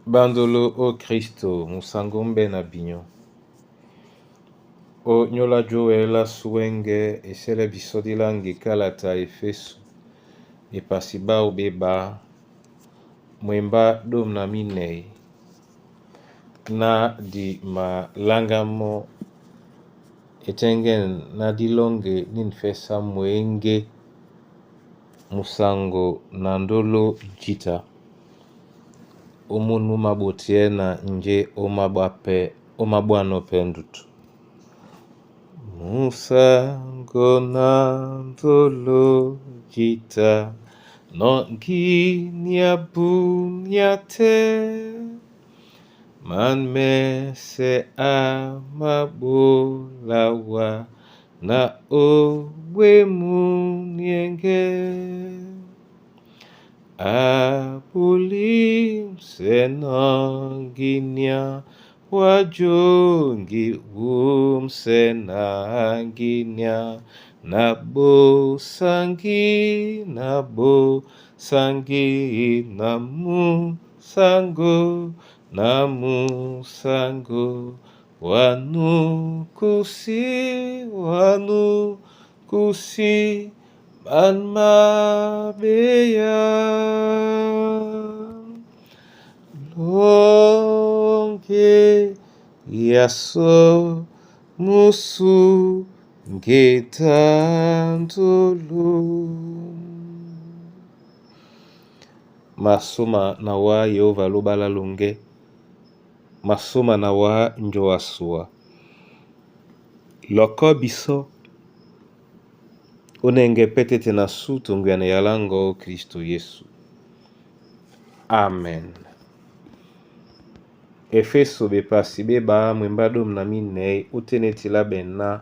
Bandolo o Kristo musango mbe na binyo. O nyola jowe la suwenge esele biso dilangi kalata Efeso bepasi bau beba mwemba dom na minei na di malanga mo etengen na dilonge ninfesa mwenge musango na ndolo jita o munu mú maɓotiɛ́na njé ó mabwánɔ́ pɛ́ ndutu. Musango na ndolo jita nɔ́ nginia bunia tɛ́ man mɛsɛ a maɓola wa na ó bwé muniɛŋgɛ́. Abulimsɛ nɔ́ nginia wajongi wumsɛ na nginia na bosangi na bosangi na musango na musango wanukusi wanukusi man mabeya. Longe yaso musu ngetandolo. Masuma na wa Yehova lobala longe masuma na wa njoasua loko biso onenge petete na su tonguyana yalango Kristo Yesu. Amen. Efeso bepasi beba mwemba dom na minei uteneti la bena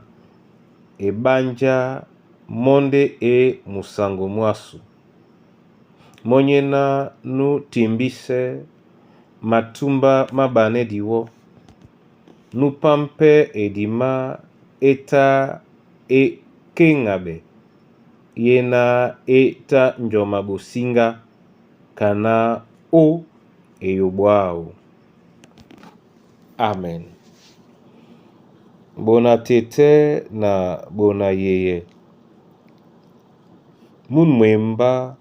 ebanja monde e musango mwasu monyena nu timbise matumba mabane diwo nupampe edima eta ekengabe yena eta njoma bosinga kana o eyobwao. Amen. Bona tete na bona yeye mun mwemba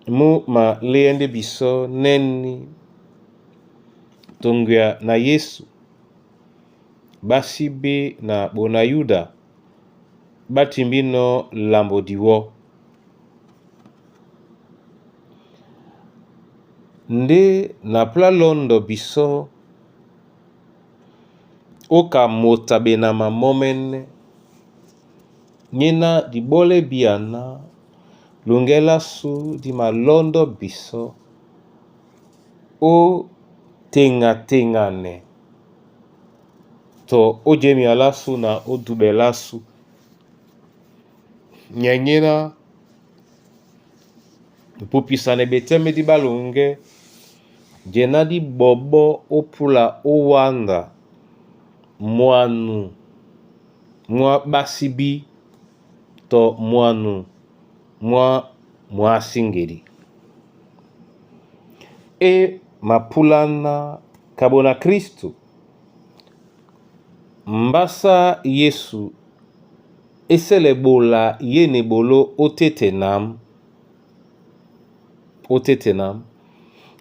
mu maleyende biso neni tongwia na Yesu basi be na bona Yuda batimbino lambo diwo. Nde na pla londo biso oka motabe na mamomene nyena dibole biana lungela su di malondo biso o tenga tengane to o jemia lasu na o dube lasu nyenyena pupisane beteme di balonge jena di bobo opula owanda mwanu mwa basibi to mwanu mwa mwasingeli e mapulana kabona Kristo mbasa Yesu eselebola ye bolo otetenam otetenam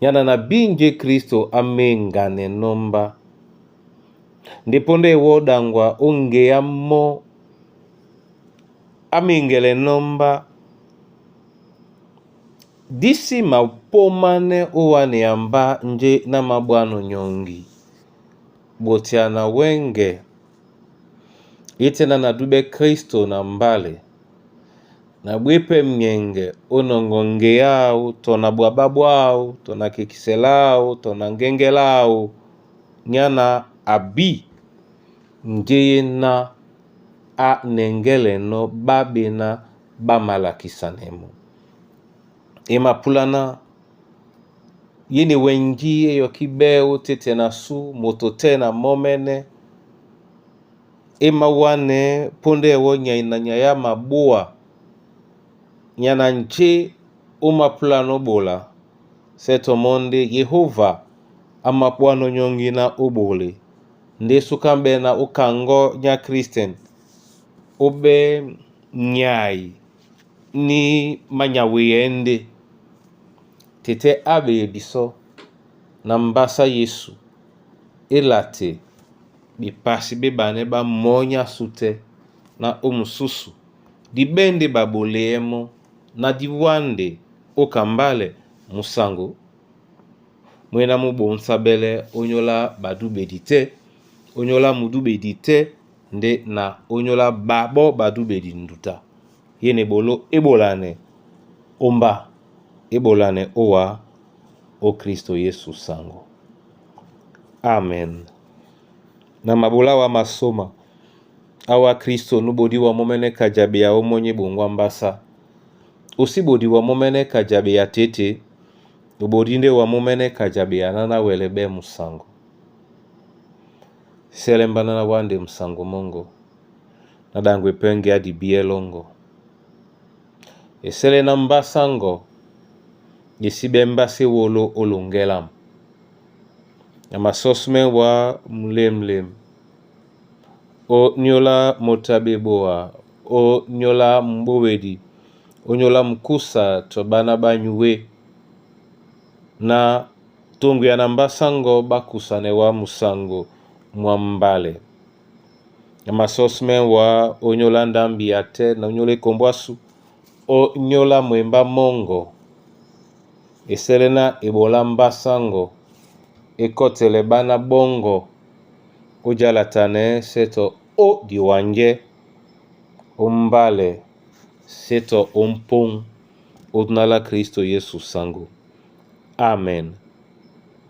yana na binje Kristo amengane nomba ndipo nde wodangwa ongeya mo amingele nomba disi mapomane owane yamba nje na mabwano nyongi botiana wenge itena na dube Kristo na mbale na bwepe mnyenge onongo ngeyao to na bwababwao to na kekiselao to na ngengelao nyana abi njeye na a nengeleno babena bamalakisanemo emapulana yene wengi eyoki be otete na su moto te na momene emawane ponde ewo nyaina nyaya mabua nyana nje omapulano bola Sɛtɔ mɔ́ ndé Yehóva á mapwánɔ́ nyɔ́ŋgi ná ó ɓole ndé súká ɓɛ́ na ó kaŋgɔ́ nyá kristen ó ɓɛ́ nyay ní manyaweyɛɛ́ ndé tetɛ́ á ɓeye bisɔ́ na mbásá Yesu e la te bepasi ɓé ɓanɛ́ ɓá mɔ́ nyá sú tɛ́ na ó mususu di ɓɛ́ ndé ɓaɓoleyɛ́ mɔ́ na dí wánde ó kambálɛ musaŋgo mwena mú ɓonsáɓɛ́lɛ́ ónyólá ɓadúɓedi tɛ́ ónyólá mudúɓedi tɛ́ ndé na ónyólá ɓaɓɔ́ ɓadúɓedi nduta ye na eboló é ɓolanɛ ómbá é ɓolanɛ ówá ó Kristo Yesu sango. Amen. Na mabola wa masoma awa Kristo nubodiwa momene kajabeya omonye bongwa mbasa osi bodiwa momene kajabeya tete obodi nde wa momene kajabeya nana wele be musango selembana na wande musango mongo na dangwe penge adi bielongo esele na mbasango esi be mbasa ewolo olongelam na masosme wa mulemlem o nyola motabe boa o nyola mbowedi o nyola mkusa to bana banyuwe na tongo ya na mbasango bakusane wa musango mwa mbale na masosme wa onyola ndambi ya te na onyola ekombwasu o nyola mwemba mongo esele na ebola mbasango ekotele bana bongo ojalatane seto o diwanjɛ ombale seto ompong odunala Kristo Yesu sango. Amen.